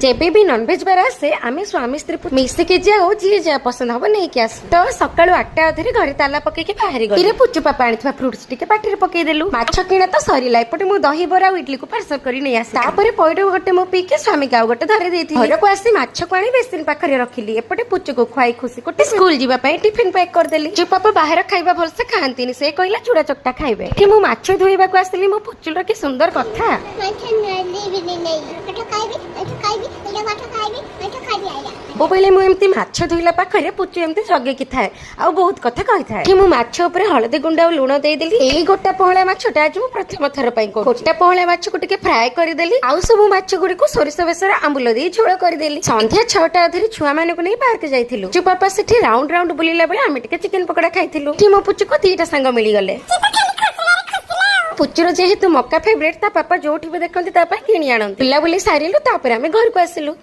ଯେବେ ବି ନନଭେଜ ବାର ଆସେ, ଆମେ ସ୍ୱାମୀ ସ୍ତ୍ରୀ ମିଶିକି ଯାଉ, ଯିଏ ଯାହା ପସନ୍ଦ ହବ ନେଇକି ଆସୁ। ତ ସକାଳୁ 8:30ରେ ଘରେ ତାଲା ପକେଇକି ବାହାରି ଗଲି। ଧୀରେ ପୁଚୁ ପାପା ଆଣିଥିବା ଫ୍ରୁଟ୍ସ ଟିକେ ପାଟିରେ ପକେଇଦେଲୁ। ମାଛ କିଣା ତ ସରିଲା, ଏପଟେ ମୁଁ ଦହିବରା ଆଉ ଇଡଲିକୁ ପାର୍ସଲ କରି ନେଇ ଆସିଲି। ତାପରେ ପଇଡ ଗୋଟେ ମୁଁ ପିଇକି ସ୍ୱାମୀକି ଆଉ ଗୋଟେ ଧରି ଦେଇଥିଲି। ଘରକୁ ଆସି ମାଛକୁ ଆଣି ବେସିନ ପାଖରେ ରଖିଲି। ଏପଟେ ପୁଚୁକୁ ଖୁଆଇ ଖୁସି ଗୋଟେ ସ୍କୁଲ ଯିବା ପାଇଁ ଟିଫିନ ପ୍ୟାକ୍ କରିଦେଲି। ପୁଚୁ ପାପା ବାହାର ଖାଇବା ଭଲସେ ଖାଆନ୍ତିନି, ସେ କହିଲା ଚୁଡ଼ା ଚକଟା ଖାଇବେ। ଏଠି ମୁଁ ମାଛ ଧୋଇବାକୁ ଆସିଲି, ମୋ ପୁଚୁର କି ସୁନ୍ଦର କଥା। ମାଛ ନେଲିବିନି ନେଇ, ମାଛ ଖାଇବି, ମାଛ ଖାଇବି, ଏଇଟା ମାଛ ଖାଇବି, ମାଛ ଖାଇବି ଆଜ୍ଞା। ସବୁବେଳେ ମୁଁ ଏମିତି ମାଛ ଧୋଇଲା ପାଖରେ ପୁଚୁ ଏମିତି ଜଗିକି ଥାଏ ଆଉ ବହୁତ କଥା କହିଥାଏ। ଏଠି ମୁଁ ମାଛ ଉପରେ ହଳଦୀ ଗୁଣ୍ଡ ଆଉ ଲୁଣ ଦେଇଦେଲି। ଏଇ ଗୋଟା ପହଳା ମାଛଟା ଆଜି ମୁଁ ପ୍ରଥମ ଥର ପାଇଁ କରୁଛି। ଗୋଟା ପହଳା ମାଛକୁ ଟିକେ ଫ୍ରାଏ କରିଦେଲି, ଆଉ ସବୁ ମାଛ ଗୁଡିକୁ ସୋରିଷ ବେସର ଆମ୍ବୁଲ ଦେଇ ଝୋଳ କରିଦେଲି। ସନ୍ଧ୍ୟା 6:30ରେ ଛୁଆ ମାନଙ୍କୁ ନେଇ ପାର୍କ ଯାଇଥିଲୁ। ପୁଚୁ ପାପା ସେଠି ରାଉଣ୍ଡ ରାଉଣ୍ଡ ବୁଲିଲା ବେଳେ ଆମେ ଟିକେ ଚିକେନ ପକୋଡା ଖାଇଥିଲୁ। ଏଠି ମୋ ପୁଚୁକୁ ଦିଟା ସାଙ୍ଗ ମିଳିଗଲେ। ପୁଚୁର ଯେହେତୁ ମକା ଫେଭରେଟ, ତା ପାପା ଯୋଉଠି ବି ଦେଖନ୍ତି ତା ପାଇଁ କିଣି ଆଣନ୍ତି। ବୁଲାବୁଲି ସାରିଲୁ, ତାପରେ ଆମେ ଘରକୁ ଆସିଲୁ।